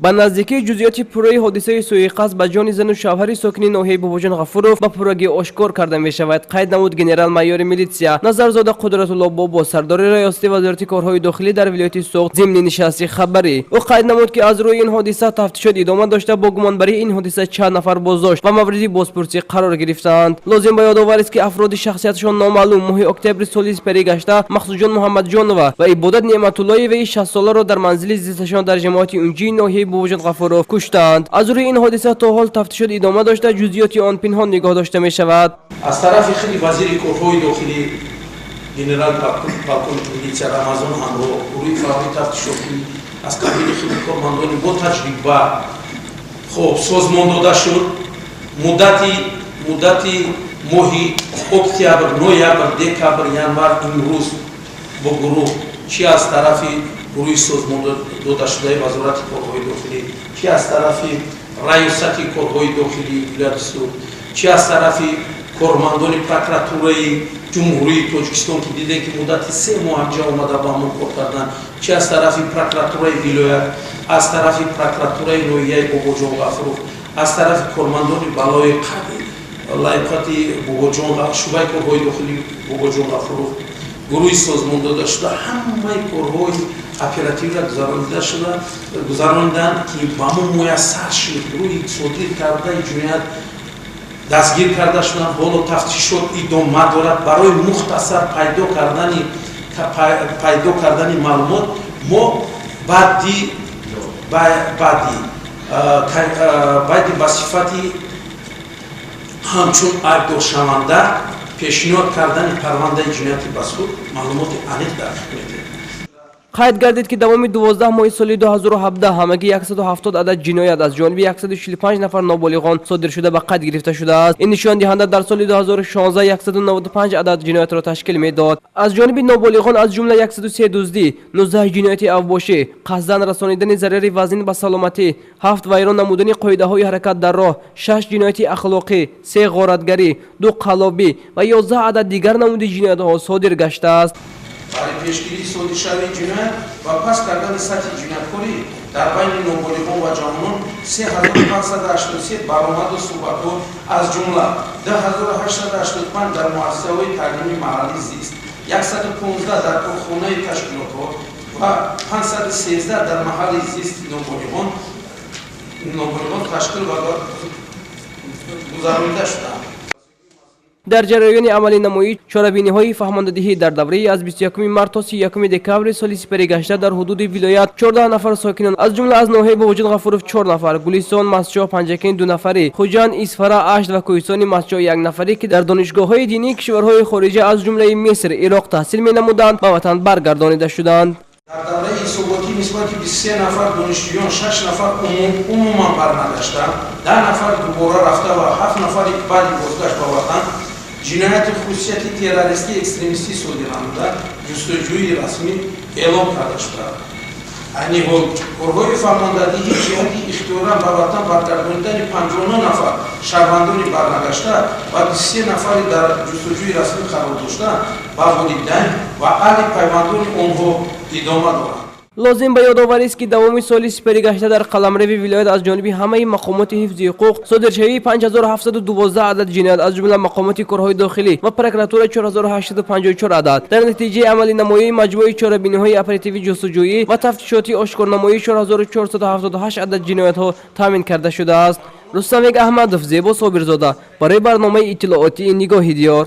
Ба наздикии ҷузъиёти пурраи ҳодисаи суиқасд ба ҷони зану шавҳари сокини ноҳияи Бобоҷон Ғафуров ба пуррагӣ ошкор карда мешавад, қайд намуд генерал-майори милитсия Назарзода Қудратулло Бобо, сардори раёсати Вазорати корҳои дохилӣ дар вилояти Суғд, зимни нишасти хабарӣ. Ӯ қайд намуд, ки аз рӯи ин ҳодиса тафтишот идома дошта, бо гумонбарии ин ҳодиса чанд нафар боздошт ва мавриди бозпурсӣ қарор гирифтаанд. Лозим ба ёдоварист, ки афроди шахсияташон номаълум моҳи октябри соли сипарӣ гашта Мақсудҷон Муҳаммадҷонова ва Ибодат Неъматуллоеваи 60-соларо дар манзили зисташон дар ҷамоати Унҷии ноҳияи Бобоҷон Ғафуров куштанд. Аз рӯи ин ҳодиса то ҳол тафтишот идома дошта, ҷузъиёти он пинҳон нигоҳ дошта мешавад. Аз тарафи худи вазири корҳои дохилӣ, генерал полковник милитсия Рамазон ҳамроҳ, гурӯҳи фаврии тафтишотӣ аз қабили худи кормандони бо таҷриба хоб созмон дода шуд. Муддати моҳи октябр, ноябр, декабр, январ, имрӯз бо гурӯҳ, чи аз тарафи гурӯҳи созмон додашудаи Вазорати корҳои дохилӣ, чи аз тарафи Раёсати корҳои дохилии вилояти Суғд, чи аз тарафи кормандони Прокуратураи Ҷумҳурии Тоҷикистон, ки дидем, ки муддати 3 моҳ ҳамҷа омада ба мо кор кардан, чи аз тарафи прокуратураи вилоят, аз тарафи прокуратураи ноҳияи Бобоҷон Ғафуров, аз тарафи кормандони балои лаёқати Бобоҷон, шӯъбаи корҳои дохилии Бобоҷон Ғафуров, гурӯҳи созмон дода шуда ҳамаи корҳои оперативра гузаронида шуда гузарониданд, ки ба мо муяссар шуд, гурӯҳи содир кардаи ҷиноят дастгир карда шуданд. Ҳоло тафтишот идома дорад. Барои мухтасар пайдо кардани маълумот мо баъди ба сифати ҳамчун айбдоршаванда пешниҳод кардани парвандаи ҷиноятӣ ба суд маълумоти аниқ дарёфт метиҳем. Қайд гардид, ки давоми 12 моҳи соли 2017 ҳамагӣ 170 адад ҷиноят аз ҷониби 145 нафар ноболиғон содир шуда ба қайд гирифта шудааст. Ин нишондиҳанда дар соли 2016 195 адад ҷиноятро ташкил медод. Аз ҷониби ноболиғон, аз ҷумла 103 дуздӣ, 19 ҷинояти авбошӣ, қасдан расонидани зарари вазнин ба саломатӣ, 7 вайрон намудани қоидаҳои ҳаракат дар роҳ, 6 ҷинояти ахлоқӣ, 3 ғоратгарӣ, 2 қаллобӣ ва 11 адад дигар намуди ҷиноятҳо содир гаштааст. Барои пешгирии содиршавии ҷиноят ва паст кардани сатҳи ҷинояткорӣ дар байни ноболиғон ва ҷавонон 3583 баромаду суҳбатҳо, аз ҷумла 2885 дар муассисаҳои таълимии маҳаллии зист, 115 дар корхонаи ташкилотҳо ва 513 дар маҳалли зисти ноболиғон ташкил ва гузаронида шудаанд. Дар ҷараёни амалинамоии чорабиниҳои фаҳмондадиҳӣ дар давраи аз 21 март то 31 декабри соли сипаригашта дар ҳудуди вилоят 14 нафар сокинон, аз ҷумла аз ноҳияи Бобоҷон Ғафуров 4 нафар, Гулистон, Мастчоҳ, Панҷакент ду нафарӣ, Хуҷанд, Исфара, Ашт ва Кӯҳистони Мастчоҳ як нафарӣ, ки дар донишгоҳҳои динии кишварҳои хориҷа, аз ҷумлаи Миср, Ироқ таҳсил менамуданд, ба ватан баргардонида шуданд. Дар давраи ҳисоботӣ нисбати 23 нафар донишҷӯён, 6 нафар умуман барнагаштанд, 10 нафар дубора рафта ва 7 нафари баъди бозгашт ба ватан ҷинояти хусусияти террористӣ, экстремистӣ содир намуда, ҷустуҷӯи расмӣ эълон карда шудааст. Айни ҳол корҳои фаҳмондадиҳӣ ҷиҳати ихтиёран ба ватан баргардонидани 59 нафар шаҳрвандони барнагашта ва 23 нафари дар ҷустуҷӯи расмӣ қарор дошта ба волидайн ва аҳли пайвандони онҳо идома дорад. Лозим ба ёдоварист, ки давоми соли сипаригашта дар қаламрави вилоят аз ҷониби ҳамаи мақомоти ҳифзи ҳуқуқ содиршавии 5712 адад ҷиноят, аз ҷумла мақомоти корҳои дохилӣ ва прокуратура 4854 адад, дар натиҷаи амалинамоии маҷмӯи чорабиниҳои оперативӣ, ҷустуҷӯӣ ва тафтишотӣ ошкорнамоии 4478 адад ҷиноятҳо таъмин карда шудааст. Рустамбек Аҳмадов, Зебо Собирзода, барои барномаи иттилоотии «Нигоҳи диёр».